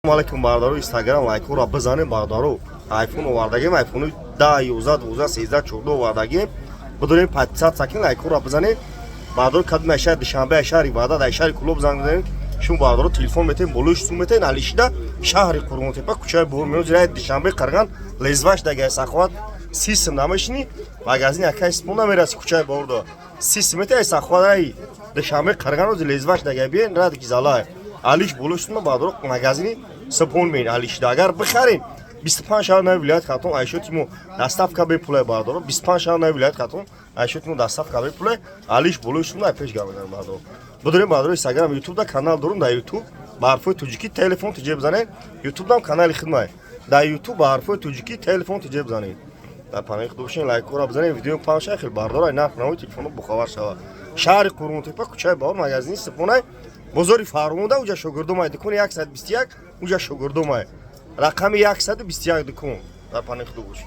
Алейкум, бародаро, Инстаграм лайкҳоро бизанем. Бародаро, айфон овардагем, айфони 10, 11, 12, 13, 14 овардагем. Бидорем, подписаться кин, лайкҳоро бизанем. Бародаро, кадом ай шаҳри Душанбе, ай шаҳри Ваҳдат, ай шаҳри Кӯлоб занг бизанем, шумо, бародаро, телефон метем, болои сум метем. Алишида, шаҳри Қурғонтепа, кӯчаи Бор меози, Душанбе Қирған лезваш дагай Саховат 30 сум намешини, магазин якай спон намераси. Кӯчаи Бордо 30 сум метем, ай Саховат, ай Душанбе Қирған ози лезваш дагай биен, радики залай алиш болои сума. Бародаро, магазини Субҳон меин алишида. Агар бихарем, 25 шаҳр нави вилоят Хатлон айшоти мо доставка бепулай. Бародаро, 25 шаҳр нави вилоят Хатлон айшоти мо доставка бепулай. Алиш болои сума, ай пеш гап мезанем, бародаро. Бидорем, бародаро, Инстаграм, Ютубда канал дорум. Дар Ютуб ба ҳарфҳои тоҷикӣ телефон тиҷе бизанед. Ютубдам канали хидмай. Дар Ютуб ба ҳарфҳои тоҷикӣ телефон тиҷе бизанед. Дар паноҳи худо бошед, лайкҳоро бизанед, видео паҳн шава, хел бародаро, ай нарх навои телефонҳо бохабар шава. Шаҳри Қурғонтепа, кӯчаи Баҳор, магазини Субҳонай, бозори Фармуда, уҷа шогирдомай, дукони 121, уҷа шогирдомай, рақами 121 дукон. Дар паноҳи худо бошед.